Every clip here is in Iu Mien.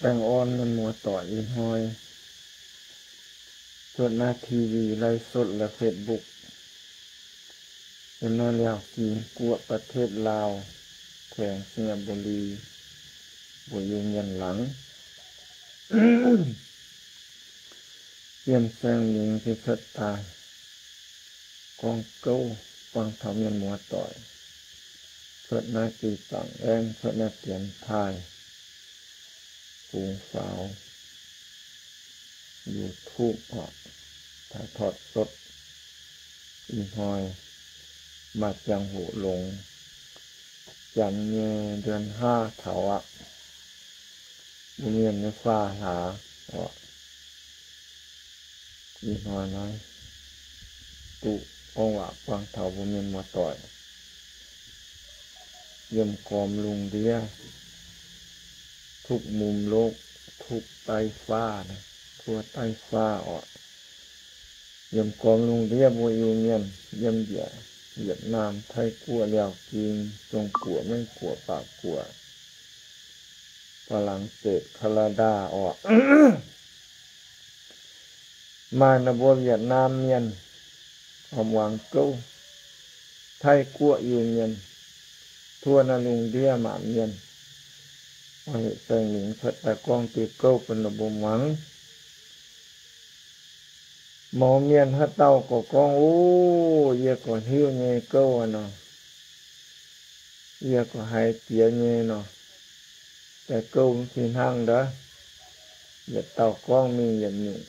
Baengh orn mienh muoz-doic ih hnoi cuotv naaiv TV ไลฟ์สด และ Facebook. Yiem naaiv Liaauc Ging Guoqv, ประเทศลาว, แขวงไชยบุรี, mbuo Iu-Mienh laangz, yiem saeng-lingx se cuotv daaih gorngv gouv buangh taux mienh muoz-doic. Cuotv naaiv diuh zaangc aengv, cuotv naaiv dienx taaih fungx faaux YouTube oc, ถ่ายทอดสด. Ih hnoi maaih ziangh hoc longx, janx nyei เดือนห้า taux aqv. Mbuo mienh nyei faah hlaax oc. Ih hnoi naaiv duqv gorngv waac buangh taux mbuo mienh muoz-doic yiem gormx lungh ndiev, ทุกมุมโลก, ทุกใต้ฟ้า, ทั่วใต้ฟ้า oc. Yiem gormx lungh ndiev mbuo Iu-Mienh yiem njiec Việt Nam, Taiv Guoqv, Liaauc Ging, Zong Guoqv, Meiv Guoqv, Baac Guoqv, Faa^lang^setv, Canada oc. Maaih naaiv mbuo Việt Nam mienh oix muangx gouv, Taiv Guoqv Iu-Mienh, ทั่ว naaiv lungh ndiev maanc mienh, oix heuc saeng-lingx cuotv daaih gorngv diuh gouv bun ninh mbuo muangx. Mouz mienh haaix dauh gorqv gorngv, Ov, yie gorqv hiuv nyei gouv nor, yie gorqv haiz jiex nyei nor, daaih gouv mv fih hnangv ndov. Yietc dauh gorngv mingh yietc nyungc,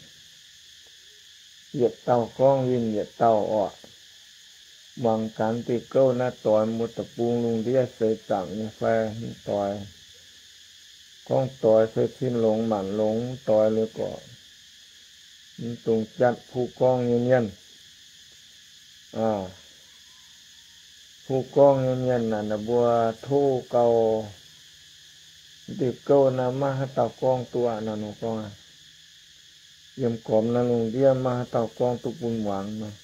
yietc dauh gorngv winh yietc dauh oc. Muangx gaax diuh gouv naaiv doix mbuo deic-bung lungh ndiev seix zaangc nyei fai mv doix. Gorngv doix se cin longx maanc longx, mv doix liuz gorqv mv dungx jatv kuv gorngv nyei mienh. Kuv gorngv nyei mienh naaic, ninh mbuo tov gau, diuh gouv naaiv maiv haaix dauh gorngv duqv nor, ninh gorngv, yiem gormx naaiv lungh ndiev maiv haaix dauh gorngv duqv bun muangx nor.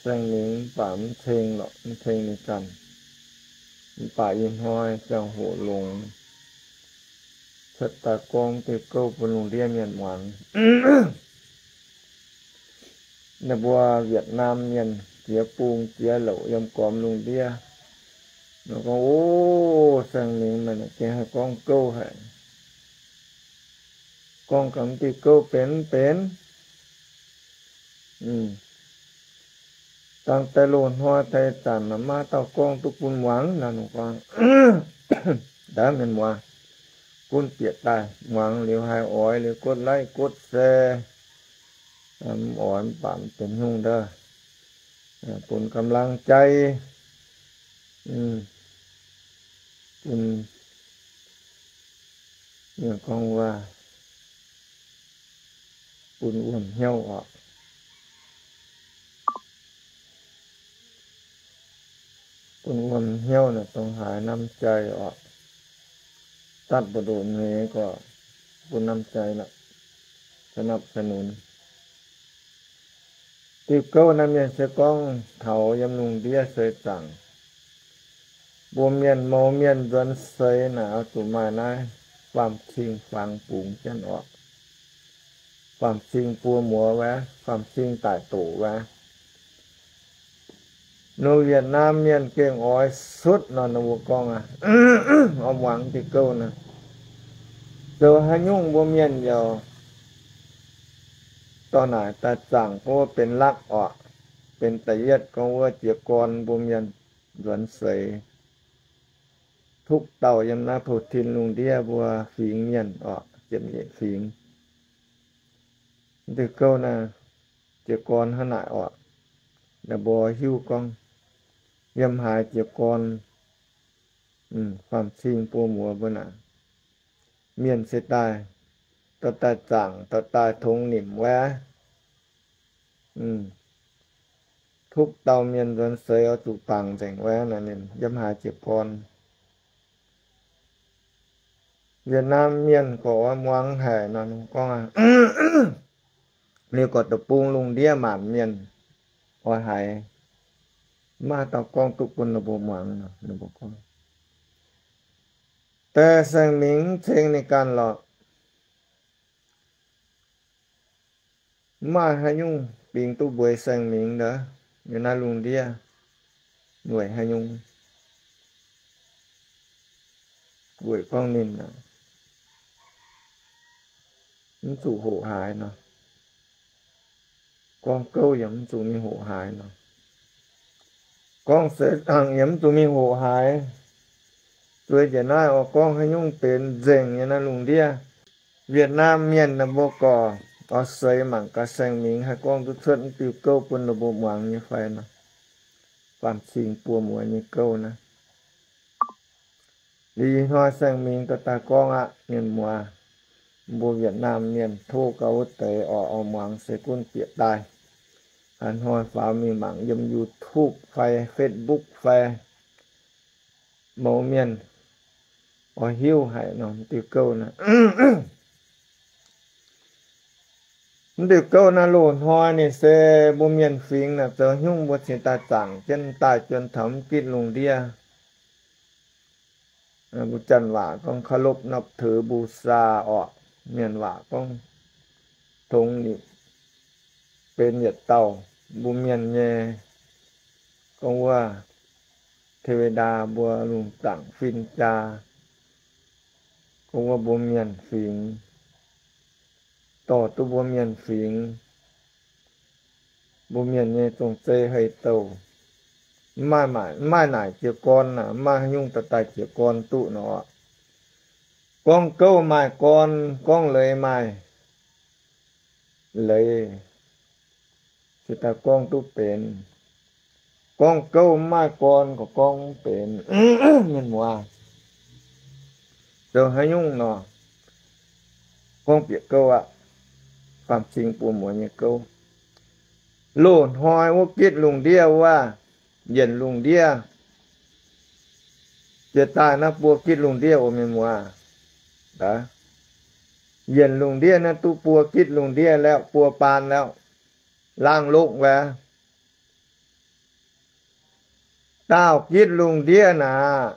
Saeng-lingx mv baac mv ceng lorqc, mv ceng ninh ganh. Mv baac ih hnoi ziangh hoc longx, cuotv daaih gorngv diuh gouv bun lungh ndiev mienh muangx. Ninh mbuo Việt Nam mienh jiex bung jiex louc yiem gormx lungh ndiev, ninh gorngv, Ov, saeng-lingx meih gengh haih gorngv gouv haic. Gorngv gaax diuh gouv benx mv benx. Dangh daaih loz-hnoi daaih zanc maiv maaih dauh gorngv duqv bun muangx nor, ninh gorngv. Ndaauv mienh muoz, gunv bieqc daaih muangx liuz haih oix liuz กดไลค์ กดแชร์, mv oix mv baac mv benx haaix nyungc ndov, bun กำลังใจ, bun, gorngv waac, bun wuom hnyouv oc. Bun wuom hnyouv naaic dongh haaix น้ำใจ oc. Datv mbu'ndoqc nyei gorqv bun น้ำใจ lorqc, สนับสนุน. Diuh gouv naaiv mienh se gorngv taux yiem lungh ndiev seix zaangc, mbuo mienh mouz mienh nzuonx seix naaic oix zuqc maaih naaiv faam-cing fangx bungx jienv oc. Faam-cing buo muoz wuov, faam-cing daic doqc wuov. Ninh Việt Nam mienh gengh oix sutv nor, ninh mbuo gorngv aqv, oix muangx diuh gouv naaiv. Zoux haaix nyungc mbuo mienh yaac dorh naaic daaih zaangc gorngv wuov benx หลัก oc, benx da'yietv gorngv wuov jiez gorn mbuo mienh nzuonx seix. Tuqv dauh yiem naaiv pou-tin lungh ndiev mbuo fingx mienh oc, ziepc nyeic fingx. Diuh gouv naaiv jiez gorn hnangv naaic oc. Ninh mbuo hiuv gorngv yiem haaix jiez gorn, faam-cing buo muoz mbuo naaic, mienh se daaih, dorh daaih zaangc, dorh daaih tongx nimc wuov. Tuqv dauh mienh nzuonx seix oix zuqc bangc nzengc wuov naaic, ninh yiem haaix jiez gorn. Việt Nam mienh gorqv oix muangx haic nor, ninh gorngv aqv. Liuz gorqv deic-bung lungh ndiev maanc mienh oix haiz, maiv maaih dauh gorngv duqv bun ninh mbuo muangx nor, ninh mbuo gorngv, Deix saeng-mingh mv ceng ninh ganh lorqc. Mv maaih haaix nyungc bingx duqv mbueix saeng-mingh ndov, yiem naaiv lungh ndiev weic haaix nyungc, weic gorngv ninh mv zuqc hoqc haaix nor. Gorngv gouv yaac mv zuqc mingh hoqc haaix nor. Gorngv seix zaangc yaac mv zuqc mingh hoqc haaix. Zueiz njiec naaiv oix gorngv haaix nyungc benx nzengc nyei naaiv lungh ndiev. Việt Nam mienh naaiv mbuo gorx oix seix mangc gaax saeng-mingh haih gorngv duqv cuotv mv diuh gouv bun ninh mbuo muangx nyei fai nor. Faam-cing buo muoz nyei gouv naaiv. Liuz ih hnoi saeng-mingh dorh daaih gorngv aqv, mienh muoz. Mbuo Việt Nam mienh tov gauh wuov deix oix, oix muangx se gunv bieqc daaih. Haaix hnoi faaux mingh mangc yiem YouTube fai Facebook fai, mouz mienh oix hiuv haic nor diuh gouv naaiv. Mv diuh gouv naaiv loz-hnoi ninh se mbuo mienh fingx naaic zoux haaix nyungc mbuo cingx daaih zaangc jienv daaih juon taux mv gitv lungh ndiev. Mbuo janx waac gorngv เคารพนับถือบูชา orqc. Mienh waac gorngv ถวงหนี้ benx yietc dauh. Mbuo mienh nyei gorngv wuov เทวดา mbuo lungh zaangc fin-jaa, gorngv wuov mbuo mienh fingx, dorh duqv mbuo mienh fingx, mbuo mienh nyei zong-zei hei douh. Mv maaih, mv maaih naaic jiez gorn aac, mv maaih haaix nyungc daaih daaih jiez gorn duqv nor. Gorngv gouv maaih gorn, gorngv leiz maaih leiz, se daaih gorngv duqv benx. Gorngv gouv mv maaih gorn, gorngv mv benx. Mienh muoz, zoux haaix nyungc nor, gorngv bieqc gouv aqv. Faam-cing buo muoz nyei gouv. Loz-hnoi wuov gitv lungh ndiev wuov, yienc lungh ndiev, jiex daaih naaiv buo gitv lungh ndiev oc mienh muoz. Yienc lungh ndiev naaiv duqv buo gitv lungh ndiev laauv, buo baan laauv, laangh lokv waac. Daauh gitv lungh ndiev naaic,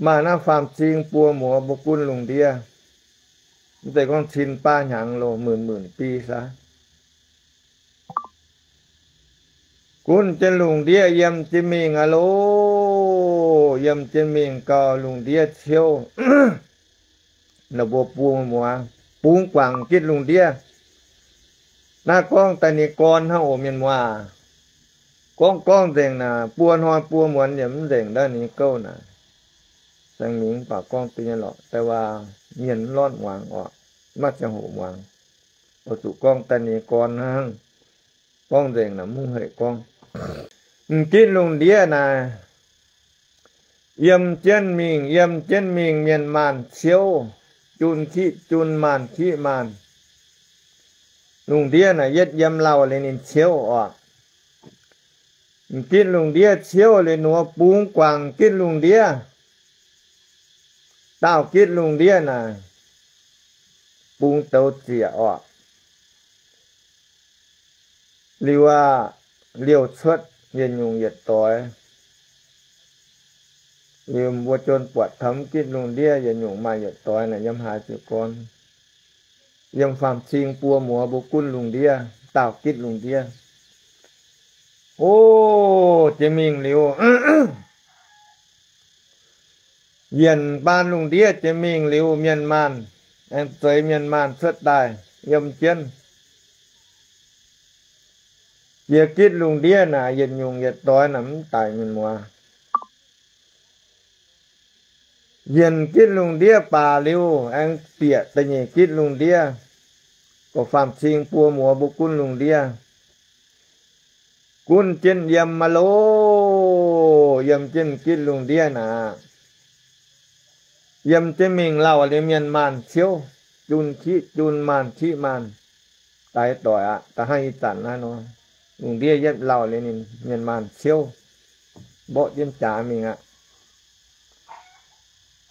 maaih naaiv faam-cing buo muoz mbuo gunv lungh ndiev. Mv zeiz gorngv cin baav hnyangx loh, หมื่นหมื่นปี saax. Gunv jienv lungh ndiev yiem jienv mingh aqv loh. Yiem jienv mingh gauh lungh ndiev ciouv. Naaiv mbuo buo muoz bungx guangc gitv lungh ndiev. Naaiv gorngv daaih ninh gorn hnangv oc mienh muoz. Gorngv gorngv nzengc naaic, buo hnoi buo muonz yaac mv nzengc ndau ninh gouv naaic. Saeng-mingh mv baac gorngv duqv nyei lorqc, daaih waac mienh mv lorz muangx orqc, maiv ziangh hoc muangx. Oix zuqc gorngv daaih ninh gorn hnangv. Gorngv nzengc naaic mv heic gorngv. M'gitv lungh ndiev naaic, yiem jienv mingh, yiem jienv mingh mienh maanh ciouv, jun kiqv jun, maanh kiqv maanh. Lungh ndiev naaic yietv yiem lauh liuz ninh ciouv orqc. M'gitv lungh ndiev ciouv liuz nor bungx guangc gitv lungh ndiev. Daauh gitv lungh ndiev naaic bungx douz ziec orqc. Liuz aqv, liouh cuotv yietc nyungc yietc doix. Liuz mbuo jun buatc taux m'gitv lungh ndiev yietc nyungc maaih yietc doix naaic yiem haaix jiez gorn. Yiem faam-cing buo muoz mbuo gunv lungh ndiev, daauh gitv lungh ndiev. O, jiex mingh liuz, yienc baan lungh ndiev jiex mingh liuz mienh maanh, aengx zeix mienh maanh cuotv daaih yiem jienv. Jiex gitv lungh ndiev naaic yietc nyungc yietc doix naaic mv daic mienh muoz. Yienc gitv lungh ndiev baac liuz, aengx bieqc da'nyeic gitv lungh ndiev, gorqv-faam-cing buo muoz mbuo gunv lungh ndiev. Gunv jienv yiem maah loh, yiem jienv gitv lungh ndiev naaic, yiem jienv mingh lauh liuz mienh maanh ciouv, jun kiqv jun, maanh kiqv maanh, daaih doic aqv. Da'hnangv ih zanc naaiv nor, lungh ndiev yietv lauh liuz ninh mienh maanh ciouv, mborqv jienv jaax mingh aqv.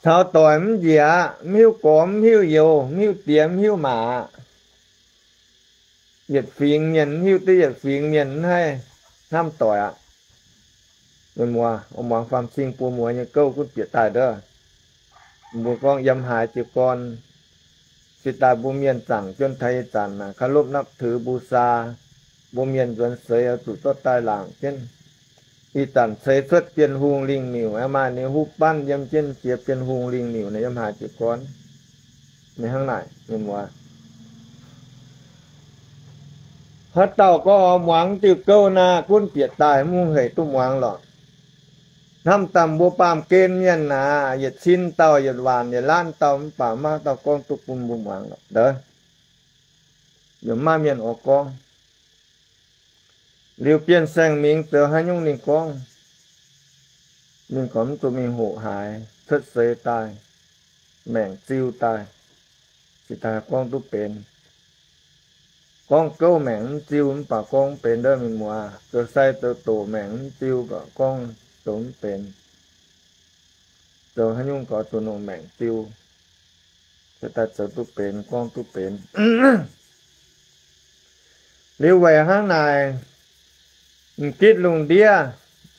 Caux doic mv njiec aqv, mv hiuv gorx mv hiuv youz, mv hiuv diex mv hiuv maac aqv. Yietc fingx mienh mv hiuv duqv yietc fingx mienh, mv haih hnamv doic aqv. Mienh muoz, muangx faam-cing buo muoz nyei gouv gunv bieqc daaih ndov. Mbuo gorngv yiem haaix jiez gorn, se daaih mbuo mienh zaangc jienv taux ih zanc naaic, เคารพนับถือ บูชา, mbuo mienh nzuonx seix oix zuqc zorqv daaih laangc jienv. Ih zanc ceix cuotv Bienh Hungh lingh miuc, maaih ninh huv banv yiem jienv jiex Bienh Hungh lingh miuc naaic, yiem haaix jiez gorn, ninh hnangv naaic, mienh muoz. Haaix dauh gorngv oix muangx diuh gouv naaic, gunv bieqc daaih, mv hungh hec duqv muangx lorqc. Hnamv daaih mbuo baamh gen mienh naaic, yietc cin dauh, yietc waanc, yietc laanh dauh, mv baac maiv dauh gorngv duqv bun mbuo muangx lorqc. Ndov, yaac maiv mienh oix gorngv. Liuz Bienh Saeng Mingx zoux haaix nyungc ninh gorngv, ninh gorngv mv zuqc mingh hoqc haaix, cuotv seix daaih, maengc ziu daaih, se daaih gorngv duqv benx. Gorngv gouv maengc mv ziu mv baac gorngv mv benx ndov, mienh muoz. Zoux sai zoux doqc maengc mv ziu baac gorngv zoux mv benx. Zoux haaix nyungc gorx zuqc nongc maengc ziu, se daaih zoux duqv benx, gorngv duqv benx. Liuz weic hnangv naaic, m'gitv lungh ndiev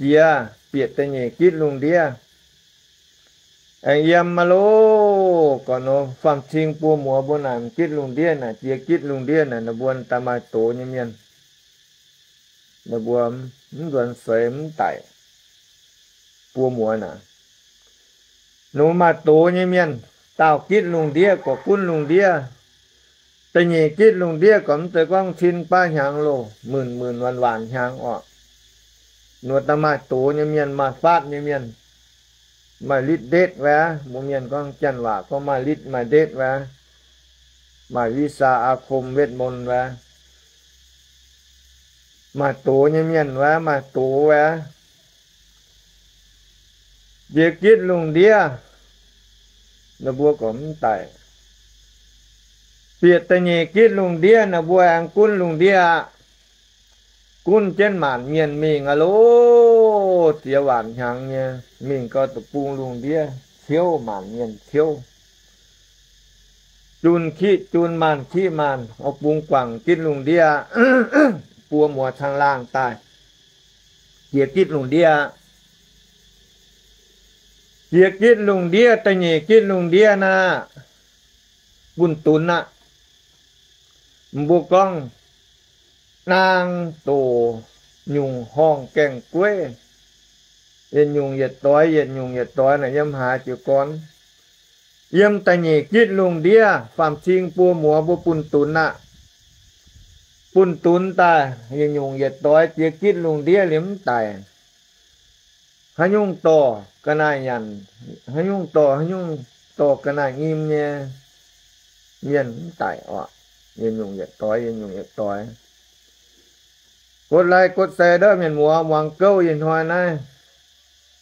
jiex, bieqc da'nyeic gitv lungh ndiev. Aengx yiem maah loh, gorqv nor faam-cing buo muoz mbuo naaic, m'gitv lungh ndiev naaic, jiex gitv lungh ndiev naaic, ninh mbuo daaih maaih doz nyei mienh. Ninh mbuo mv nzuonx seix mv daic. Buo muoz naaic, ninh mbuo maaih doz nyei mienh, daauh gitv lungh ndiev, gorqv gunv lungh ndiev. Da'nyeic gitv lungh ndiev gorqv mv zeiz gorngv cin baav hnyangx loh, muonc muonc waanc waanc hnyangx orqc. Ninh mbuo daaih maaih doz nyei mienh, maaih faatv nyei mienh, maaih litv ndetv wuov. Mbuo mienh gorngv, janx waac gorngv maaih litv maaih ndetv wuov, maaih วิชาอาคม เวทมนต์ wuov, maaih doz nyei mienh wuov, maaih doz wuov. Jiex gitv lungh ndiev, ninh mbuo gorqv mv daic. Bieqc da'nyeic gitv lungh ndiev, ninh mbuo aengx gunv lungh ndiev aqv. Gunv jienv maanc mienh mingh aqv loh, ziex waanc hnyangx nyei, mingh gau deic-bung lungh ndiev ciouv maanc mienh ciouv. Junh kiqv junh, maanh kiqv maanh, oix bungx guangc gitv lungh ndiev aqv. Buo muoz caangh laangh daaih, jiex gitv lungh ndiev aqv. Jiex gitv lungh ndiev, da'nyeic gitv lungh ndiev naaic, bunh dunx aqv. Mbuo gorngv naang doc nyungc horngh gaengh gueiv, yietc nyungc yietc doix, yietc nyungc yietc doix naaic, yiem haaix jiez gorn, yiem da'nyeic gitv lungh ndiev, faam-cing buo muoz mbuo bunh dunx aqv. Bunh dunx daaih yietc nyungc yietc doix jiex gitv lungh ndiev liemh mv daic. Haaix nyungc dorh ga'naaiv nyanc, haaix nyungc dorh, haaix nyungc dorh ga'naaiv nyim nyei mienh mv daic orqc. Yietc nyungc yietc doix, yietc nyungc yietc doix. กดไลค์ กดแชร์ ndov mienh muoz, muangx gouv ih hnoi naaiv,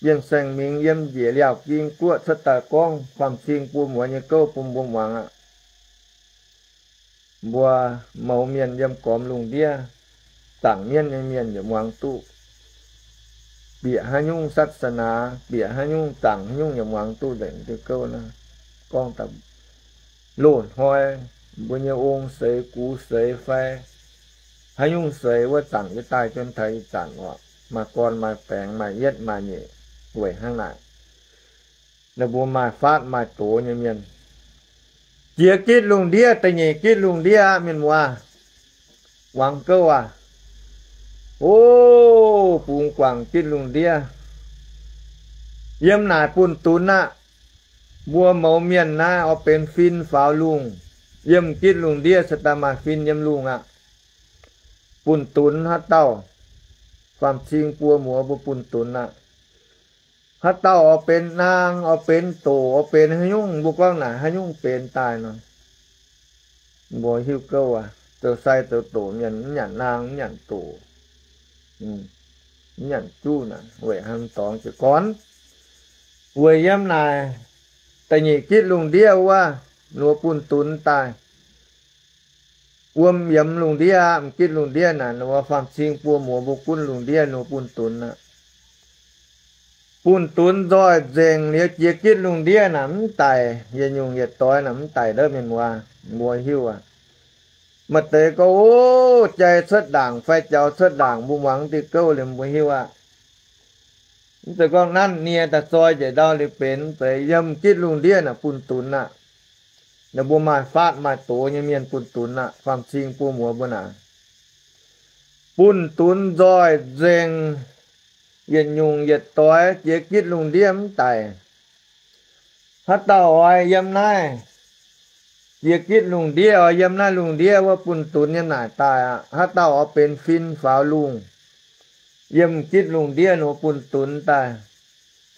Bienh Saeng Mingx yiem njiec Liaauc Ging Guoqv cuotv daaih gorngv faam-cing buo muoz nyei gouv bun mbuo muangx aqv. Mbuo mouz mienh yiem gormx lungh ndiev, zaangc mienv nyei mienh yaac muangx duqv. Bieqc haaix nyungc ศาสนา, bieqc haaix nyungc, zaangc haaix nyungc yaac muangx duqv nzengc diuh gouv naaiv. Gorngv daaih loz-hnoi mbuo nyei ong seix gux seix fai haaix nyungc seix wuov zanc yie daaih jienv taux ih zanc orqc, maaih gorn maaih baengx, maaih yietv maaih nyeic, weic hnangv naaic, ninh mbuo maaih faatv maaih doz nyei mienh. Jiex gitv lungh ndiev, da'nyeic gitv lungh ndiev aqv, mienh muoz. Muangx gouv aac. O, bungx guangc gitv lungh ndiev. Yiem naaic bunh dunx aqv. Mbuo mouz mienh naaiv oix benx fin faaux lungh. Yiem gitv lungh ndiev se daaih maaih fin yiem lungh aqv. Bunh dunx haaix dauh, faam-cing buo muoz mbuo bunh dunx aqv. Haaix dauh oix benx naang, oix benx doc, oix benx haaix nyungc, mbuo gorngv naaic haaix nyungc benx daaih nor, mbuo hiuv gouv aac. Zoux sai zoux doc mienh mv nyanc naang, mv nyanc doc, mv nyanc juv naaic, weic haaix dorngx jiez gorn? Weic yiem naaic da'nyeic gitv lungh ndiev wuov, ninh mbuo bunh dunx daaih. Wuom yiemx lungh ndiev aqv, m'gitv lungh ndiev naaic, ninh mbuo faam-cing buo muoz mbuo gunv lungh ndiev, ninh mbuo bunh dunx aqv. Bunh dunx nzoih nzengc liuz jiex gitv lungh ndiev naaic mv daic, yietc nyungc yietc doix naaic mv daic ndov mienh muoz, mbuo hiuv aac. Maaih deix gorngv, o, jai cuotv ndaangc fai jaux cuotv ndaangc, mbuo muangx diuh gouv liuz mbuo hiuv aqv. Mv zeiz gorngv nanv nie daaih zoi njiec ndau liuz benx, mv zeiz. Yiem gitv lungh ndiev naaic bun dunx aqv. Ninh mbuo maaih faatv maaih doz nyei mienh bun dunx aqv. Faam-cing buo muoz mbuo naaic, bun dunx nzoih nzengc, yietc nyungc yietc doix jiex gitv lungh ndiev mv daic. Haaix dauh oix yiem naaiv jiex gitv lungh ndiev, oix yiem naaiv lungh ndiev wuov bun dunx yiem naaic daaih aqv. Haaix dauh oix benx fin faaux lungh, yiem gitv lungh ndiev nor bun dunx daaih,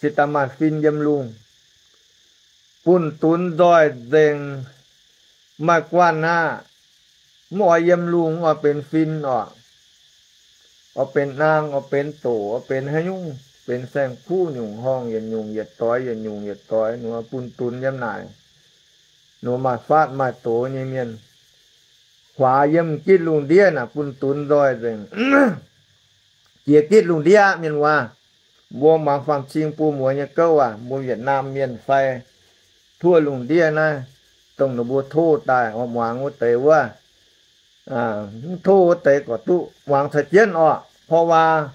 cingx daaih maaih fin yiem lungh. Bun dunx nzoih nzengc, maaih guanh aqv. Mv oix yiem lungh, mv oix benx fin orqc. Oix benx naang, oix benx doc, oix benx haaix nyungc, benx saeng-kuv nyungc horngh, yietc nyungc yietc doix, yietc nyungc yietc doix, ninh mbuo bun dunx yiem naaic. Ninh mbuo maaih faatv maaih doz nyei mienh, huaax yiem gitv lungh ndiev naaic bun dunx nzoih nzengc, jiex gitv lungh ndiev aqv. Mienh muoz, mbuo muangx faam-cing buo muoz nyei gouv aac, mbuo Yietc Naamh Mienh fai tuov lungh ndiev naaiv, dongh ninh mbuo tov daaih oix muangx wuov deix wuov, mv tov wuov deix gorqv duqv muangx caux jienv orqc. Porv waac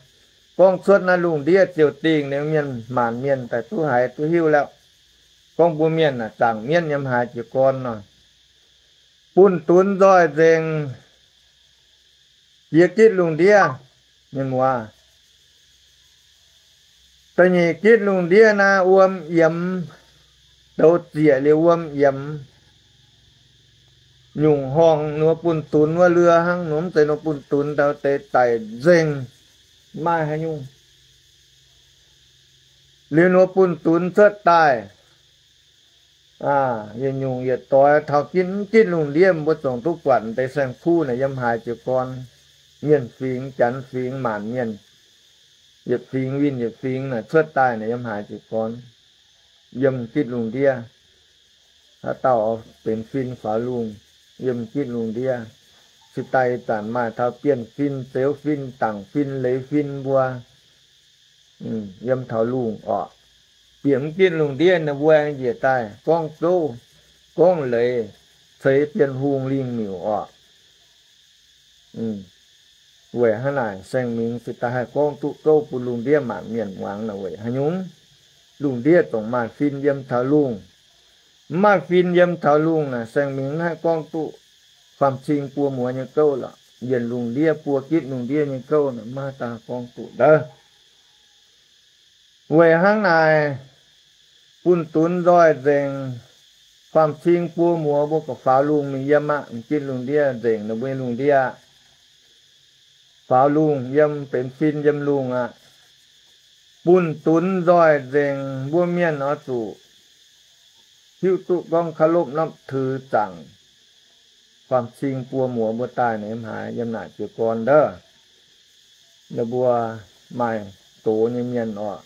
gorngv cuotv naaiv lungh ndiev ziouc dingh, ninh mienh maanc mienh daaih duqv haiz duqv hiuv laauh. Gorngv mbuo mienh aah, zaangc mienv yiem haaix jiez gorn nor, bun dunx nzoih nzengc, jiex gitv lungh ndiev. Mienh muoz, da'nyeic gitv lungh ndiev naaiv wuom yiemx, douz zieqc liuz wuom yiemx, nyungc horngh ninh mbuo bun dunx wuov lure hnangv, ninh mbuo mv zeiz ninh mbuo bun dunx daaih deix daic nzengc, maiv maaih haaix nyungc. Liuz ninh mbuo bun dunx cuotv daaih, yietc nyungc yietc doix taux gitv, mv gitv lungh ndiev mbuo zongc duqv buatc deix saeng-kuv naaic yiem haaix jiez gorn, mienh fingx, janx fingx, maanc mienh, yietc fingx winh yietc fingx naaic cuotv daaih naaic yiem haaix jiez gorn, yiem gitv lungh ndiev. Haaix dauh benx fin faaux lungh, yiem gitv lungh ndiev. Cingx daaih ih zanc maaih taux bienh fin, zeux fin, dangc fin, leiz fin mbuo yiem taux lungh orqc. Bieqc mv gitv lungh ndiev ninh mbuo aengx njiec daaih gorngv gouv, gorngv leiz, ceix bienh hungh lingh miuc orqc. Weic hnangv naaic, saeng-mingx cingx daaih haih gorngv duqv gouv bun lungh ndiev maanc mienh muangx naaic. Weic haaix nyungc? Lungh ndiev dongh maaih fin yiem taux lungh. Mv maaih fin yiem taux lungh naaic, saeng-mingx mv haih gorngv duqv faam-cing buo muoz nyei gouv lorqc. Yienc lungh ndiev, buo gitv lungh ndiev nyei gouv naaic, mv maaih daaih gorngv duqv ndouv. Weic hnangv naaic, bun dunx nzoih nzengc, faam-cing buo muoz mbuo gorqv faaux lungh mingh yiem aqv. M'gitv lungh ndiev nzengc ninh mbuo nyei lungh ndiev, faaux lungh yiem, benx fin yiem lungh aqv. Bun dunx nzoih nzengc, mbuo mienh oix zuqc hiuv duqv gorngv เคารพนับถือ zaangc faam-cing buo muoz mbuo daaih naaic yiem haaix, yiem naaic jiez gorn ndouv. Ninh mbuo maaih doz nyei mienh orqc,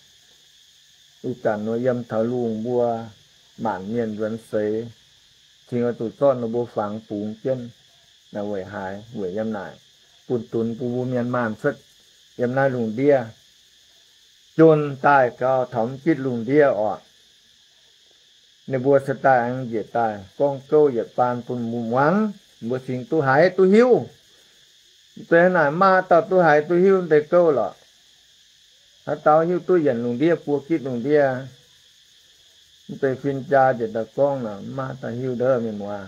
ih zanc nor yiem taux lungh mbuo maanc mienh nzuonx seix, cingx oix zuqc zorqv ninh mbuo fangx bungx jienv. Naaiv weic haaix? Weic yiem naaic bun dunx bun mbuo mienh maanh cuotv yiem naaiv lungh ndiev, jon daaih gau taux m'gitv lungh ndiev orqc. Ninh mbuo se daaih aengx njiec daaih gorngv gouv yietc baan bun mbuo muangx, mbuo cingx duqv haiz duqv hiuv. Mv zeiz naaic maiv haaix dauh duqv haiz duqv hiuv deix gouv lorqc. Haaix dauh hiuv duqv yienc lungh ndiev buo gitv lungh ndiev, mv zeiz fin-jaa njiec daaih gorngv naaic, maiv haaix dauh hiuv ndouv, mienh muoz.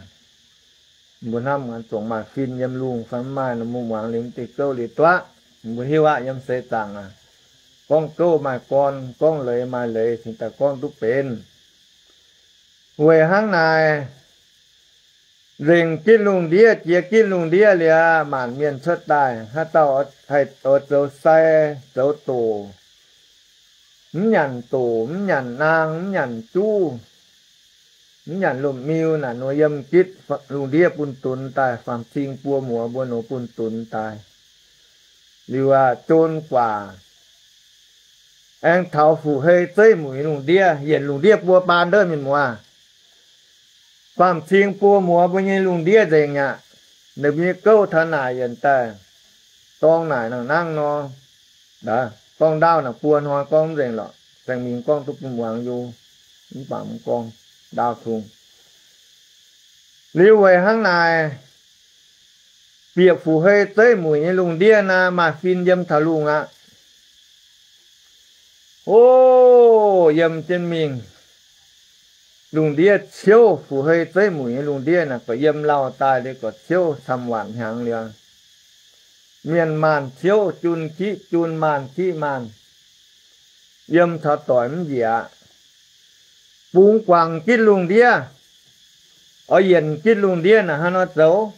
Mbuo hnamv zuqc maaih fin yiem lungh fai mv maaih nor, mbuo muangx liuz mv deix gouv liuz duqv, mbuo hiuv aqv. Yiem seix zaangc aac, gorngv gouv maaih gorn, gorngv leiz maaih leiz, cingx daaih gorngv duqv benx. Weic hnangv naaic, nzengc gitv lungh ndiev, jiex gitv lungh ndiev liuz, maanc mienh cuotv daaih, haaix dauh haih oix zoux sai, zoux doc, mv nyanc doc, mv nyanc naang, mv nyanc juv, mv nyanc lomh miu naaic nor, yiem gitv lungh ndiev bun dunx daaih, faam-cing buo muoz mbuo nor bun dunx daaih. Liuz aac, jon guaac aengx taux fuqv-hei zeiv muic lungh ndiev, yienc lungh ndiev buo baan ndouv, mienh muoz. Faam-cing buo muoz mbuo nyei lungh ndiev nzengc aqv. Ninh mbuo nyei gouv taux naaic yienc daaih, dorng naaic nangh nangv nor, dorng ndaauv naaic buo hnoi gorngv nzengc lorqc. Saeng-mingx gorngv duqv bun muangx yie, mv baac mv gorngv ndaauv kungx. Liuz weic hnangv naaic, bieqc fuqv-hei zeiv muic nyei lungh ndiev naaiv maaih fin yiem taux lungh aqv. O, yiem jienv mingh, lungh ndiev ciouv, fu'hei zeiv muic nyei lungh ndiev naaic, gorqv yiem lauh daaih liuz gorqv ciouv camv waanc hnyangx liuz, mienh maanh ciouv, jun kiqv jun, maanh kiqv maanh, yiem taux doic mv njiec aqv. Bungx guangc gitv lungh ndiev, oix yienc gitv lungh ndiev naaic hnangv nor zoux,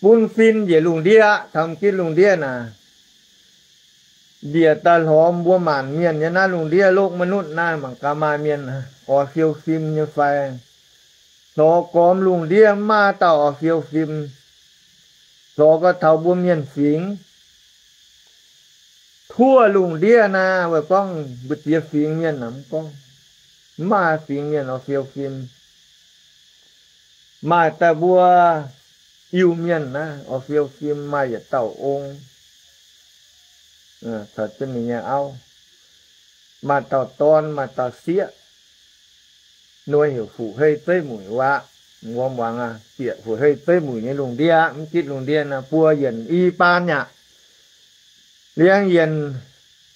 bun fin njiec lungh ndiev aqv. Taux gitv lungh ndiev naaic, mbiec daaih hlorm mbuo maanc mienh nyei naaiv lungh ndiev, โลกมนุษย์ naaiv mangc gaax maaih mienh oix fiou fim nyei fai. Hlorx gormx lungh ndiev mv maaih dauh oix fiou fim. Hlorx gau taux mbuo mienh fingx, tuov lungh ndiev naaiv, weic gorngv mbu'ziex fingx mienh naaic mv gorngv, mv maaih fingx mienh oix fiou fim. Maaih daaih mbuo Iu-Mienh naaiv oix fiou fim, maaih yietc dauh ong caux jienv ninh nyei auv, maaih dauh dorn, maaih dauh sieqv. Nor heuc fu'hei zeiv muic wuov. Mbuo muangx aqv, bieqc fu'hei zeiv muic nyei lungh ndiev, mv gitv lungh ndiev naaiv buo yienc i baan aqv. Liangx yienc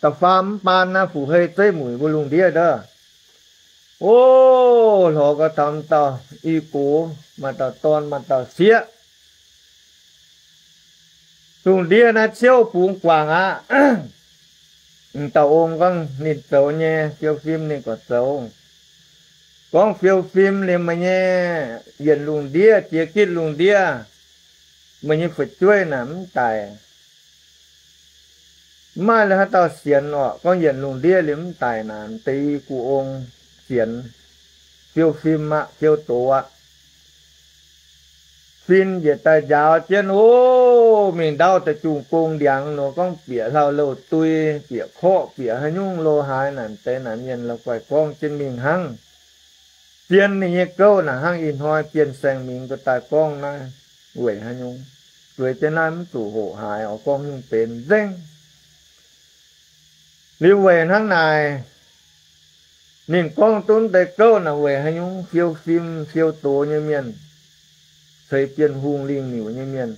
da'faam mv baan naaiv fu'hei zeiv muic mbuo lungh ndiev ndov. O, hlorx gau taux dauh i gox, maaih dauh dorn, maaih dauh sieqv. Lungh ndiev naaiv ciouv bungx guangc aqv. Dauh ong gorngv ninh zoux nyei, fiou fim ninh gorqv zoux. Gorngv fiou fim liuz meih nyei yienc lungh ndiev, jiex gitv lungh ndiev, meih nyei fu'jueiv naaic mv daic. Mv maaih haaix dauh sienx orqc. Gorngv yienc lungh ndiev liuz mv daic naaic, deix i gu ong sienx, fiou fim aqv, fiou doz aqv. Fin njiec daaih njaaux jienv, o, mingh ndaauv da'jungh gong ndiangx nor, gorngv bieqc hlauv-louh dui, bieqc korqv, bieqc haaix nyungc lo haaix naaic, deix naaic mienh la'guaih gorngv jienv mingh hnangv. Zien ninh nyei gouv naaic hnangv ih hnoi Bienh Saeng Mingx duqv daaih gorngv naaiv, weic haaix nyungc? Zueiz jienv naaiv mv zuqc hoqc haaix, oix gorngv nyungc benx nzengc. Liuz weic hnangv naaic, ninh gorngv duqv deix gouv naaic weic haaix nyungc? Fiou fim fiou doz nyei mienh, ceix Bienh Hungh lingh miuc nyei mienh,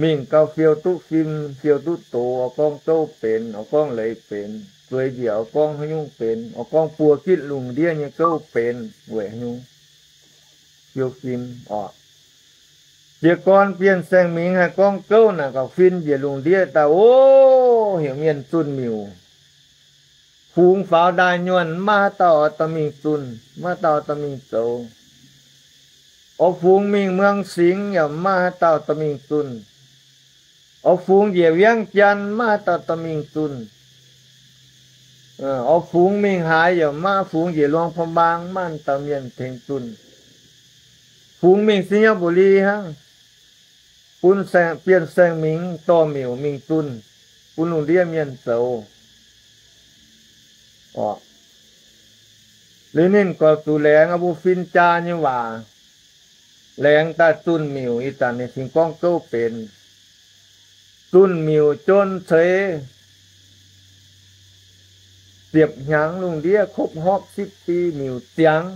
mingh gau fiou duqv fim, fiou duqv doz, oix gorngv gouv benx, oix gorngv leiz benx, zueiz njiec oix gorngv haaix nyungc benx, oix gorngv buo gitv lungh ndiev nyei gouv benx weic haaix nyungc? Fiou fim orqc. Jiez gorn Bienh Saeng Mingx haih gorngv gouv naaic, gauh fin njiec lungh ndiev daaih, o, heuc mienh zunh miuc. Fungx faaux ndaaih nyuonh, maiv maaih haaix dauh oix dorh mingh zunh, maiv maaih dauh oix dorh mingh zoux. Oix fungx mingh Muang Singx yaac maiv maaih haaix dauh dorh mingh zunh. Oix fungx njiec Viangv Jaan, maiv maaih haaix dauh dorh mingh zunh. Oix fungx mingh haaix yaac maiv maaih, fungx njiec Luang Prabang maiv maaih dauh mienh tengx zunh. Fungx mingh Singapore hnangv, bun Bienh Saeng Mingx dorh miuc mingh zunh, bun lungh ndiev mienh zoux. Liuz ninh gorx zuqc laengz mbuo fin-jaa nyei waac, laengz daaih zunh miuc. Ih zanc ninh cingx gorngv gouv benx. Zunh miuc jun ceix ziepc hnyangx lungh ndiev, ครบรอบสิบปี miuc ziangx,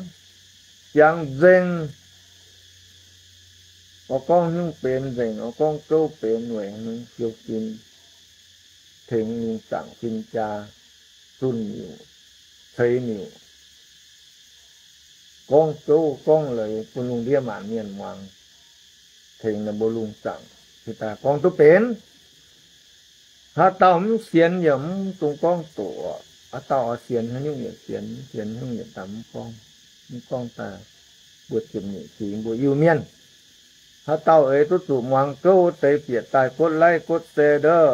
ziangx nzengc. Oix gorngv nyungc benx nzengc, oix gorngv gouv benx weic haaix nyungc? Fiou fim, tengx lungh zaangc fin-jaa zunh miuc, ceix miuc, gorngv gouv gorngv leiz bun lungh ndiev maanc mienh muangx, tengx ninh mbuo lungh zaangc. Cingx daaih gorngv duqv benx. Haaix dauh mv sienx yaac mv dungx gorngv doqc. Haaix dauh oix sienx haaix nyungc yaac sienx, mv sienx haaix nyungc yaac daaih mv gorngv. Mv gorngv daaih mbuo ziepc nyeic fingx mbuo Iu-Mienh. Haaix dauh eix duqv zuqc muangx gouv wuov deix bieqc daaih กดไลค์ กดแชร์ ndov.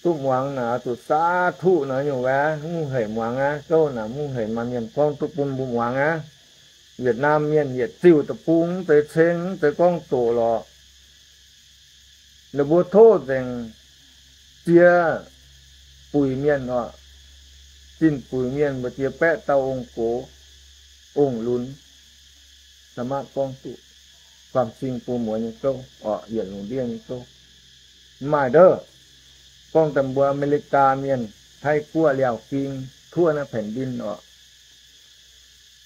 Duqv muangx naaic zuqc สาธุ naaic nyungc wuov, mv haic muangx aqv. Gouv naaic mv haic maaih mienh gorngv duqv bun mbuo muangx aqv. Vietnam mienh yietc ziuh deic-bung, mv zeiz ceng, mv zeiz gorngv doqc lorqc. Ninh mbuo tov nzengc ziex buic mienh orqc. Zinh buic mienh mbu'ziex baeqv dauh ong-gox ong-lunx, สามารถ gorngv duqv ความจริง bun muoz nyei gouv orqc, yietc lungh ndiev nyei gouv. Mv maaih ndov. Gorngv daaih mbuo Aa^me^li^gaa mienh, Taiv-Guoqv, Liaauc Ging, ทั่ว naaiv แผ่นดิน orqc.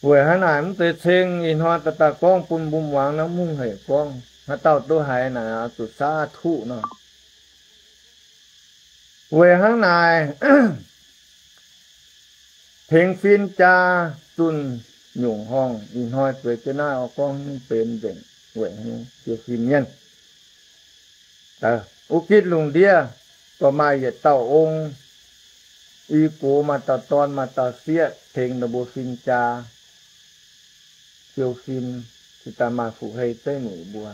Weic haaix naaic mv zeiz ceng? Ih hnoi daaih daaih gorngv bun mbuo muangx naaiv, mv haic gorngv. Haaix dauh duqv haiz naaic oix zuqc สาธุ nor. Weic hnangv naaic, tengx fin-jaa zunh nyungc horngh. Ih hnoi zueiz jienv naaiv oix gorngv nyungc benx nzengc weic nyungc siou fim mienh. Wuov gitv lungh ndiev gorqv maaih yietc dauh ong, i gox maaih dauh dorn maaih dauh sieqv tengx ninh mbuo fin-jaa siou fim, cingx daaih maaih fuqv-hei zeiv muic mbuo.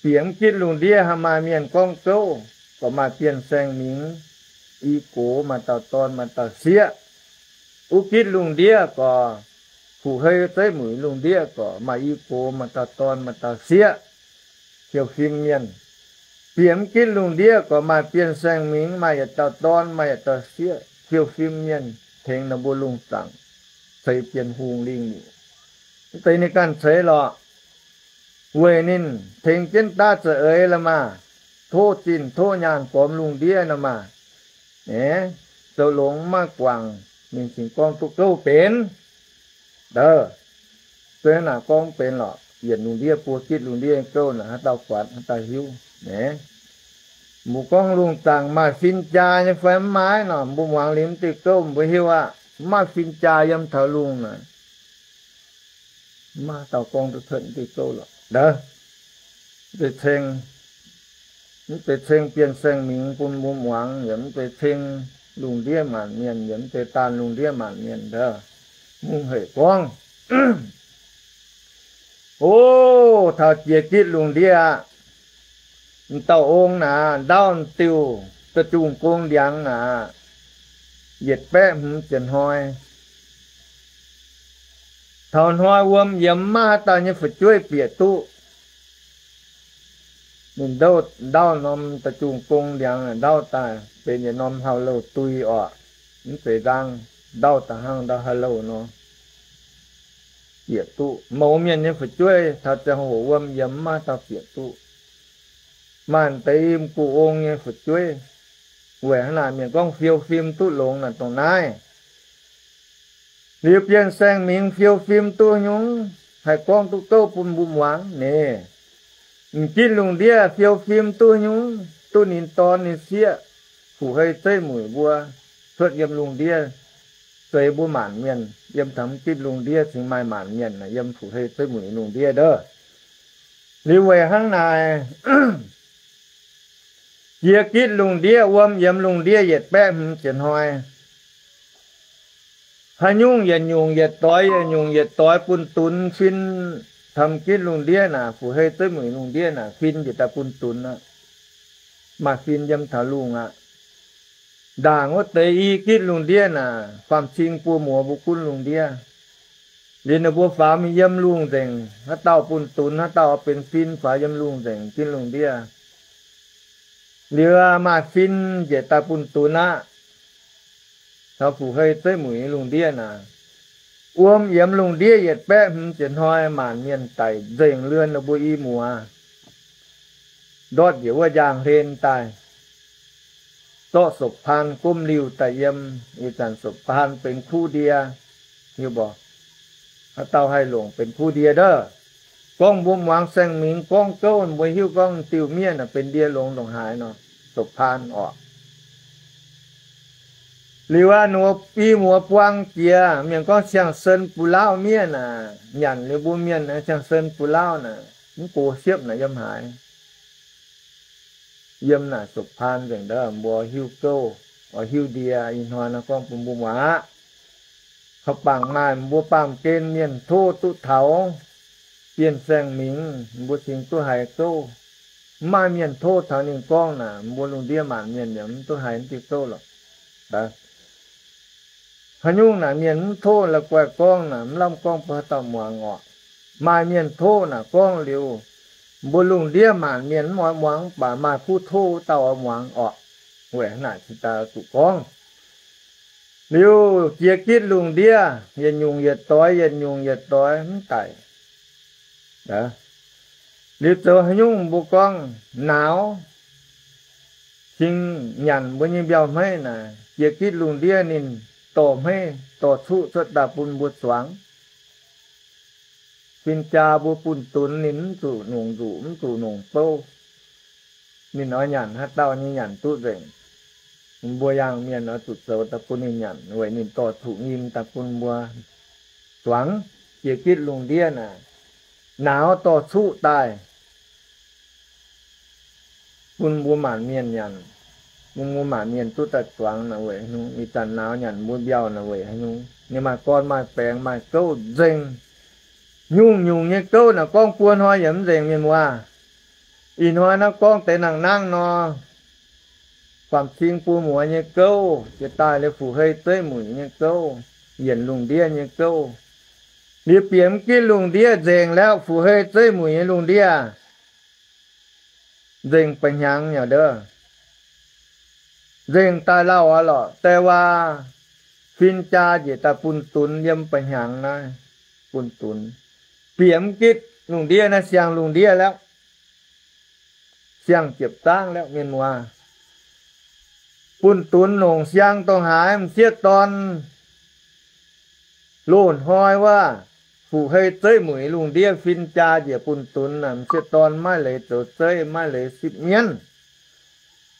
Bieqc mv gitv lungh ndiev haih maaih mienh gorngv gouv, gorqv maaih Bienh Saeng Mingh, i gox maaih dauh dorn maaih dauh sieqv. Wuov gitv lungh ndiev gorqv fuqv-hei zeiv muic lungh ndiev gorqv maaih i gox maaih dauh dorn maaih dauh sieqv siou fim mienh. Bieqc mv gitv lungh ndiev gorqv maaih Bienh Saeng Mingh, maaih yietc dauh dorn maaih yietc dauh sieqv siou fim mienh tengx ninh mbuo lungh zaangc ceix Bienh Hungh lingh miuc. Mv deix ninh ganh ceix lorqc. Weic ninh tengx jienv daav za'eix la'maah, tov zinh tov nyaanh gormx lungh ndiev nor maah. Aeqv, zoux longx maiv guangc, ninh cingx gorngv duqv gouv benx. Da'faanh naaic gorngv benx lorqc, yietc lungh ndiev buo gitv lungh ndiev gouv naaic haaix dauh buatc haaix dauh hiuv. Aeqv, mbuo gorngv lungh zaangc maaih fin-jaa nyei fai mv maaih nor, mbuo muangx liuz mv diuh gouv mbuo hiuv aqv. Mv maaih fin-jaa yiem taux lungh naaic, mv maaih dauh gorngv duqv cuotv mv diuh gouv lorqc. Mv deix ceng Bienh Saeng Mingh bun mbuo muangx, yaac mv deix ceng lungh ndiev maanc mienh, yaac mv deix daanh lungh ndiev maanc mienh, mungv hec gorngv. O, taux jiex gitv lungh ndiev aqv, dauh ong naaic, ndaauv diuh da'jungh gong ndiangx naaic, yietc baeqv hmz ziepc hnoi. Taux hnoi wuom yiemx maiv haaix dauh nyei fu'jueiv bieqc duqv. Ninh ndaauv norm da'jungh gong ndiangx ndaauv daaih benx yietc norm hlauv-louh dui orqc. Mv zeiz nzang, ndaauv da'hnangv ndau hlauv-louh nor, bieqc duqv. Mouz mienh nyei fu'jueiv taux ziangh hoc wuom yiemx maiv haaix dauh bieqc duqv. Maaih deix i m'gux ong nyei fu'jueiv. Weic hnangv naaic mienh gorngv fiou fim duqv longx naaic dongh naaiv. Liuz Bienh Saeng Mingh fiou fim duqv nyungc, haih gorngv duqv gouv bun mbuo muangx nyei. M'gitv lungh ndiev fiou fim duqv nyungc, duqv ninh dorn ninh sieqv, fuqv-hei zeiv muic mbuo cuotv yiem lungh ndiev zeix mbuo maanc mienh. Yiem taux m'gitv lungh ndiev cingx maaih maanc mienh yiem fuqv-hei zeiv muic lungh ndiev ndov. Liuz weic hnangv naaic, jiex gitv lungh ndiev wuom yiemx lungh ndiev yietc baeqv hmz ziepc hnoi, haaix nyungc yietc nyungc yietc doix, yietc nyungc yietc doix bun dunx fin. Taux m'gitv lungh ndiev naaic, fuqv-hei zeiv muic lungh ndiev naaic, fin njiec daaih bun dunx aqv. Maaih fin yiem taux lungh aqv. Ndaangc wuov deix i gitv lungh ndiev naaic, faam-cing buo muoz mbuo gunv lungh ndiev. Liuz ninh mbuo faaux mingh yiem lungh nzengc, haaix dauh bun dunx, haaix dauh benx fin faaux yiem lungh nzengc ginv lungh ndiev. Liuz maaih fin njiec daaih bun dunx aqv. Taux fuqv-hei zeiv muic lungh ndiev naaic, wuom yiemx lungh ndiev yietc baeqv hmz ziepc hnoi, maanc mienh daic nzengc. Liuz ninh mbuo i muoz ndortv njiec wuov njang hlen daaih, zorqv sopv-paan gomv liuh daaih yiem. Ih zanc sopv-paan benx kuv ndie, hiuv mbuo, haaix dauh haih longc benx kuv ndie ndov. Gorngv mbuo muangx Saeng Mingh gorngv gouv, mbuo hiuv gorngv diuh miev naaic benx ndie longx ndongc haaix nor, sopv-paan orqc. Liuz aqv, ninh mbuo i muoz buang jiex, mienh gorngv siang-sen buv lauv miev naaic, nyanc liuz mbuo mienh siang-sen buv lauv naaic, mv gox siepv naaic yiem haaix. Yiem naaic sopv-paan nzengc ndov, mbuo hiuv gouv, oix hiuv ndie. Ih hnoi naaiv gorngv bun mbuo muangx aqv. Kaux bangc maaih mbuo baamh gen mienh tov duqv taux Bienh Saeng Mingh, mbuo cingx duqv haiz gouv. Mv maaih mienh tov taux ninh gorngv naaic, mbuo lungh ndiev maanc mienh yaac mv duqv haiz mv diuh gouv lorqc. Haaix nyungc naaic mienh mv tov la'guaih gorngv naaic, mv lamh gorngv bun haaix dauh muangx orqc. Maaih mienh tov naaic gorngv liuz, mbuo lungh ndiev maanc mienh mv oix muangx, mv baac maaih kuv tov wuov dauh oix muangx orqc. Weic naaic cingx daaih zuqc gorngv. Liuz jiex gitv lungh ndiev yietc nyungc yietc doix, yietc nyungc yietc doix mv daic. Liuz zoux haaix nyungc mbuo gorngv nauz, cingx nyanc mbuo nyei mbiauh hmeiv naaic, jiex gitv lungh ndiev ninh dorh hmeiv dorh cuqv cuotv daaih bun mbuo zuangx. Fin-jaa mbuo bunh dunx ninh mv zuqc nongc nzuqc, mv zuqc nongc bouv. Ninh oix nyanc haaix dauh nyei nyanc duqv nzengc. Mbuo yangh mienh oix zuqc zoux daaih bun ninh nyanc, weic ninh dorh zuqc nyim daaih bun mbuo zuangx. Jiex gitv lungh ndiev naaic, nauz dorh cuqv daaih bun mbuo maanc mienh nyanc, bun mbuo maanc mienh duqv daaih zuangx naaic weic haaix nyungc? Ih zanc nauz nyanc mbuo mbiauh naaic weic haaix nyungc? Ninh maaih gorn maaih baengx maaih gouv nzengc. Nyungc-nyungc nyei gouv naaic gorngv buo hnoi yaac mv nzengc, mienh muoz. Ih hnoi naaiv gorngv deix nangh nangv nor, faam cing buo muoz nyei gouv, jiex daaih liuz fu'hei zeiv muic nyei gouv, yienc lungh ndiev nyei gouv. Liuz bieqc mv gitv lungh ndiev nzengc liuz, fu'hei zeiv muic nyei lungh ndiev nzengc ba'hnyangx nyei ndov. Nzengc daaih lauh aqv lorqc, deix waac fin-jaa njiec daaih bun dunx yiem ba'hnyangx naaiv, bun dunx. Bieqc mv gitv lungh ndiev naaiv siang lungh ndiev liuz, siang jiepc zaangv liuz, mienh muoz. Bun dunx longc siang dongh haaix, m'sieqv dorn loz-hnoi wuov, fu'hei zeiv muic lungh ndiev fin-jaa njiec bun dunx, m'sieqv dorn maiv leiz zoux zeiv, maiv leiz sipv mienv.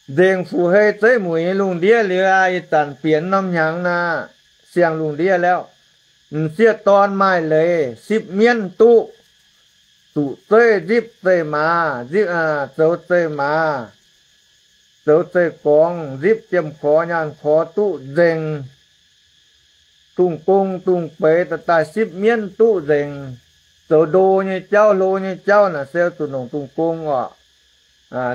Nzengc fu'hei zeiv muic nyei lungh ndiev liuz aqv, ih zanc bieqc norm hnyangx naaiv, siang lungh ndiev liuz, m'sieqv dorn maaih leiz sipv mienv duqv, zuqc zeiv nzipv zeih maaz, nzipv, zoux zeih maaz, zoux zeih gorngx, nzipv jiem-korx nyaanh korx duqv nzengc. Dungz gong dungz beix daaih daaih sipv mienv duqv nzengc. Zoux ndo nyei jauv, hlo nyei jauv naaic se zuqc nongc dungz gong orqc.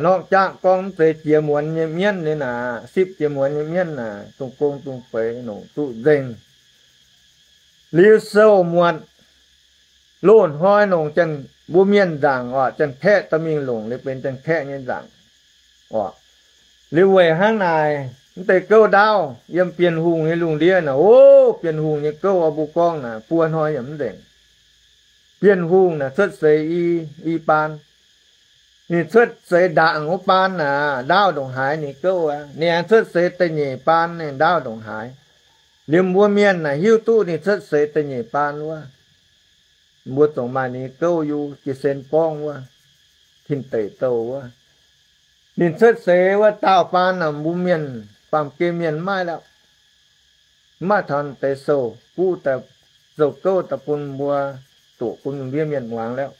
Norqv jaqv gorngv mv zeiz jiex muonz nyei mienv liuz naaic, sipv jiex muonz nyei mienv naaic, dungz gong dungz beix nongc duqv nzengc. Liuz sou muotc, loz-hnoi nongc janx, mbuo mienh nzaangc orqc, janx-kaeqv dorh mingh longc liuz benx janx-kaeqv nyei nzaangc orqc. Liuz weic hnangv naaic, mv deix gouv ndaauv yiem Bienh Hungh nyei lungh ndiev naaic, o, Bienh Hungh nyei gouv oix mbuo gorngv naaic, buo hnoi yaac mv nzengc. Bienh Hungh naaic cuotv seix i, i baan. Ninh cuotv seix ndaangc wuov baan naaic, ndaauv ndongc haaix ninh gouv aqv. Ninh aengx cuotv seix da'nyeic baan, ninh ndaauv ndongc haaix. Liuz mbuo mienh naaic hiuv duqv ninh cuotv seix da'nyeic baan wuov, mbuo zungv maaih ninh gouv, Yu Jie Sen gorngv wuov, Tin Deic Douh wuov. Ninh cuotv seix wuov daauh baan naaic, mbuo mienh, baamh gen mienh mv maaih lorqc. Mv maaih taux deix sou, guv daaih, sou gouv daaih bun mbuo, doqc bun mbuo mienh muangx lorqc.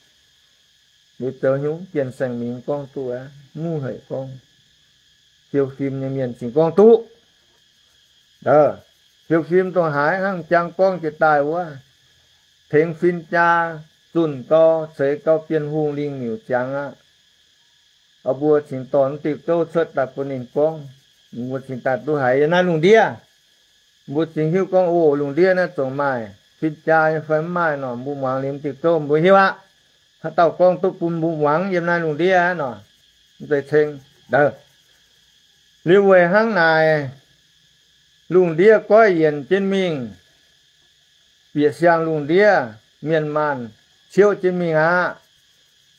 Liuz zoux nyungc Bienh Saeng Mingh gorngv duqv aqv, mv haiz gorngv. Fiou fim nyei mienh cingx gorngv duqv. Fiou fim dongh haaix hnangv m'jangc gorngv jiex daaih wuov, tengx fin-jaa zunh gau, ceix gau Bienh Hungh lingh miuc ziangx aqv. Mbuo cingx dorh diuh gouv cuotv daaih bun ninh gorngv. Mbuo cingx daaih duqv haiz yiem naaiv lungh ndiev. Mbuo cingx hiuv gorngv, o, lungh ndiev naaiv zungv maaih fin-jaa nyei fai mv maaih nor, mbuo muangx liuz diuh gouv mbuo hiuv aqv. Haaix dauh gorngv duqv bun mbuo muangx yiem naaiv lungh ndiev nor, mv zeiz ceng. Liuz weic hnangv naaic, lungh ndiev goiv yienc jienv mingh, bieqc siang lungh ndiev, mienh maanh ciouv jienv mingh aqv.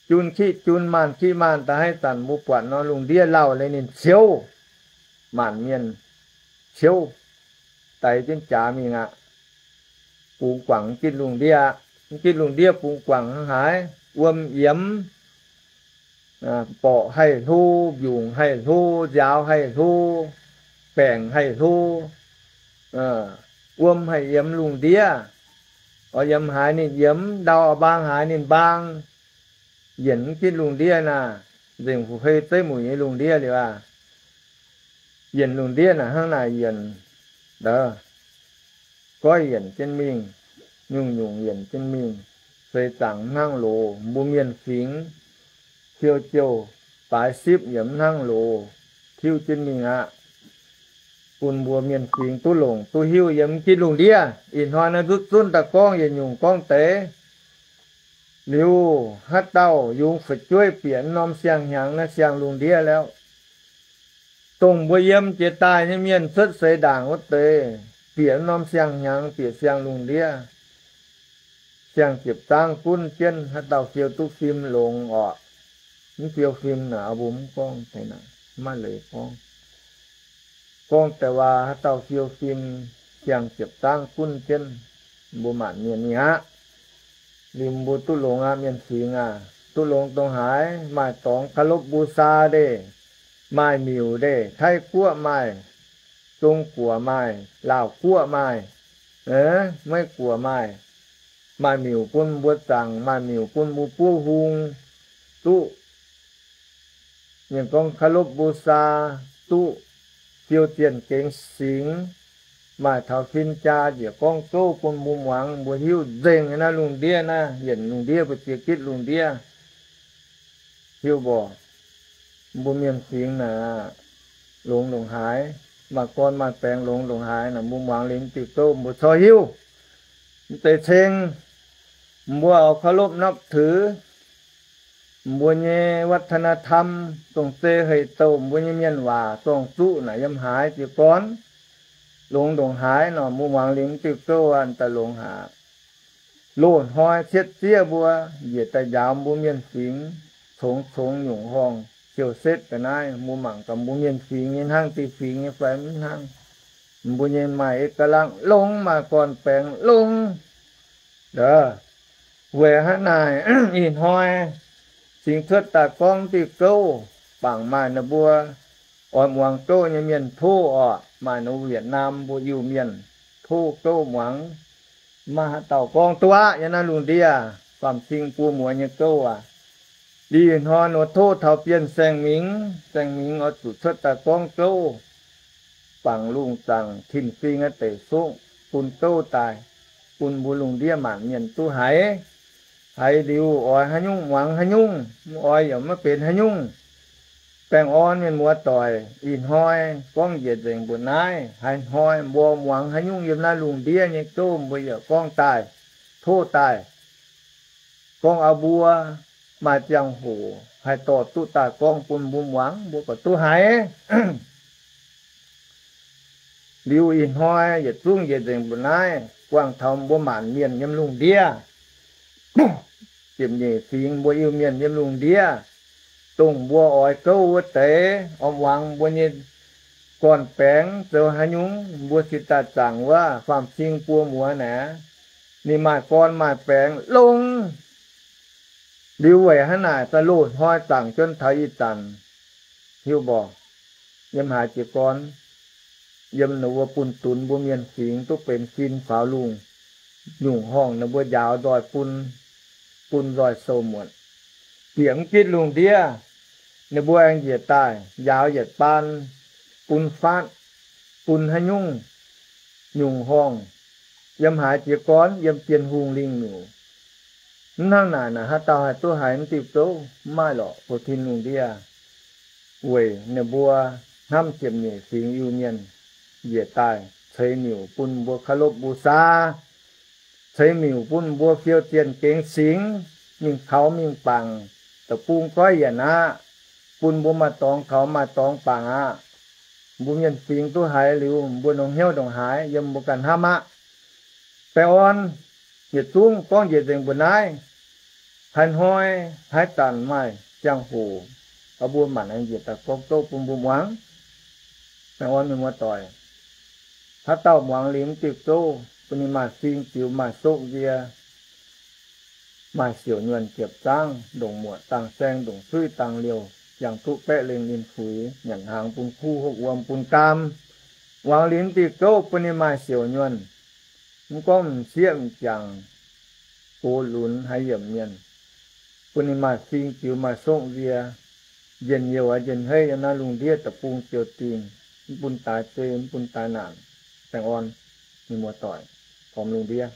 Jun kiqv jun, maanh kiqv maanh, da'haiz zanc mbuo buatc nor, lungh ndiev lauh leiz ninh ciouv, maanc mienh ciouv, daix jienv jaax mingh aqv. Bungx guangc mv gitv lungh ndiev aqv. Mv gitv lungh ndiev bungx guangc hnangv haaix, wuom yiemx, borqc haih hlo, mbiungc haih hlo, nziaaux haih hlo, baengc haih hlo, wuom haih yiemx lungh ndiev. Oix yiemx haaix ninh yiemx, ndau oix mbaang haaix ninh mbaang. Yienc mv gitv lungh ndiev naaic, nzengc fu'hei zeiv muic nyei lungh ndiev liuz aqv. Yienc lungh ndiev naaic hnangv naaic yienc, goiv yienc jienv mingh, nyungc-nyungc yienc jienv mingh, seix zaangc hnangv loz. Mbuo mienh fingx, fiou jouh, baaix sipv yaac mv hnangv loz, tiuv jienv mingh aqv. Bun mbuo mienh fingx duqv longc duqv hiuv yiem mv gitv lungh ndiev. Ih hnoi naaiv nzutv zunv daaih gorngv yietc nyungc gorngv deix. Liuz haaix dauh yungz fu'jueiv bieqc norm siang-hnyangx naaiv siang lungh ndiev liuz, dongh mbuo yiem jiex daaih nyei mienh cuotv seix ndaangc wuov deix, bieqc norm siang-hnyangx, bieqc siang lungh ndiev, siang-ziepc zaangv gunv jienv, haaix dauh fiou duqv fim longx orqc. Mv fiou fim naaic, mbuo mv gorngv deix naaic, maiv leiz gorngv. Gorngv deix waac haaix dauh fiou fim, siang-ziepc zaangv gunv jienv, mbuo maanc mienh mingh aqv. Liuz mbuo duqv longx aqv, mienh fingx aac. Duqv longx dongh haaix? Maaih dorngx เคารพบูชา ndeic, maaih miuc ndeic, Taiv-Guoqv maaih Zong-Guoqv maaih, Laauh Guoqv maaih, Meiv-Guoqv maaih, maaih miuc bun mbuo zaangc, maaih miuc bun mbuo buov hung, duqv mienh gorngv เคารพบูชา, duqv fiou zienh gengx singx, maaih taux fin-jaa njiec gorngv gouv bun mbuo muangx, mbuo hiuv nzengc naaiv lungh ndiev naaiv, yienc lungh ndiev mbu'ziex gitv lungh ndiev, hiuv mborqc. Mbuo mienh fingx naaic, longx ndongc haaix, maaih gorn maaih baengx longx ndongc haaix naaic, mbuo muangx liuz mv diuh gouv mbuo corc hiuv. Mv deix ceng, mbuo oix เคารพนับถือ mbuo nyei วัฒนธรรม, dongh zei hei douh mbuo nyei mienh waac zorng-zuqv naaic yiem haaix jiez gorn, longx ndongc haaix nor, mbuo muangx liuz mv diuh gouv daaih longx haic. Loz-hnoi cietv zieqv mbuo njiec daaih njaaux mbuo mienh fingx, congx-congx nyungc horngh siou setv ga'naaiv, mbuo mangc gaax mbuo mienh fingx nyei hnangv, diuh fingx nyei fai mv hnangv. Mbuo nyei maaih เอกลักษณ์ longx, maaih gorn-baengx longx. Weic hnangv naaic, ih hnoi cingx cuotv daaih gorngv diuh gouv, bangc maaih ninh mbuo oix muangx gouv nyei mienh tov orqc, maaih ninh Việt Nam mbuo Iu-Mienh tov gouv muangx. Mv maaih haaix dauh gorngv duqv aqv yiem naaiv lungh ndiev, faam-cing buo muoz nyei gouv aac. Ih hnoi nor tov taux Bienh Saeng Mingx, Saeng Mingx oix zuqc cuotv daaih gorngv gouv, bangc lungh zaangc tin-fing deic-sokv bun gouv daaih, bun mbuo lungh ndiev maanc mienh duqv haiz. Haiz liuz oix haaix nyungc muangx haaix nyungc, mv oix yaac maiv benx haaix nyungc. Baengh orn mienh muoz-doic, ih hnoi gorngv njiec nzengc mbuo naaiv. Haaix hnoi mbuo muangx haaix nyungc yiem naaiv lungh ndiev nyei gouv, mbuo yaac gorngv daaih, tov daaih, gorngv auv mbuo maaih ziangh hoc haih dorh duqv daaih gorngv bun mbuo muangx, mbuo gauh duqv haiz. Liuz ih hnoi yietc zungv njiec nzengc mbuo naaiv, buangh taux mbuo maanc mienh yiem lungh ndiev, ziepc nyeic fingx mbuo Iu-Mienh yiem lungh ndiev, dongh mbuo oix gouv wuov deix, oix muangx mbuo nyei gorn-baengx zoux haaix nyungc, mbuo cingx daaih zaangc wuov faam-cing buo muoz naaic, ninh maaih gorn maaih baengx longx. Liuz weic hnangv naaic, da'loz hnoi zaangc jienv taux ih zanc, hiuv mborqc, yiem haaix jiez gorn, yiem ninh mbuo bun dunx mbuo mienh fingx duqv benx sin faaux lungh, nyungc horngh ninh mbuo njaaux nzoih bun, bun nzoih sou muotc. Bieqc mv gitv lungh ndiev, ninh mbuo aengx njiec daaih njaaux yietc baan, bun faatv, bun haaix nyungc, nyungc horngh, yiem haaix jiez gorn, yiem Bienh Hungh lingh miuc. Mv hnangv naaic, naaic haaix dauh haih duqv haiz mv diuh gouv? Mv maaih lorqc, bou tin lungh ndiev. Weic ninh mbuo hnamv ziepc nyeic fingx Iu-Mienh njiec daaih ceix miuc bun mbuo เคารพบูชา, ceix miuc bun mbuo fiou zienh gengx singx, mingh kaux mingh bangc, da'bung goiv yienc aqv, bun mbuo maaih dorngx kaux maaih dorngx bangc aqv. Mbuo mienh fingx duqv haiz liuz, mbuo ndongc hnyouv ndongc haaix yiem mbuo ganh hnamv aqv. Baengh orn, yietc zungv gorngv njiec nzengc mbuo naaiv. Haaix hnoi, haaix zanc maaih ziangh hoc, mbuo maanc aengx njiec daaih gorngv gouv bun mbuo muangx. Baengh orn mienh muoz-doic, haaix dauh muangx liuz mv diuh gouv, bun ninh maaih fing ziux, maaih sokv nzie, maaih siouc nyuonh jiepv zaangv, ndongc muoqc dangh saeng, ndongc suiv dangh liouh, yangh duqv baeqv lengh ninh fuix, nyanc hnaangx bun kuv, hopv wuom bun gaam. Muangx liuz mv diuh gouv bun ninh maaih siouc nyuonh, mv gorngv m'sieqv m'jangc, gox lunx haaix yiemc mienh, bun ninh maaih fing ziux, maaih sokv nzie, njien-youh njien-heiv yiem naaiv lungh ndiev deic-bung ziouc dingh, mv bun daaix zei, mv bun daaih naanc. Baengh orn, mienh muoz-doic, gormx lungh ndiev.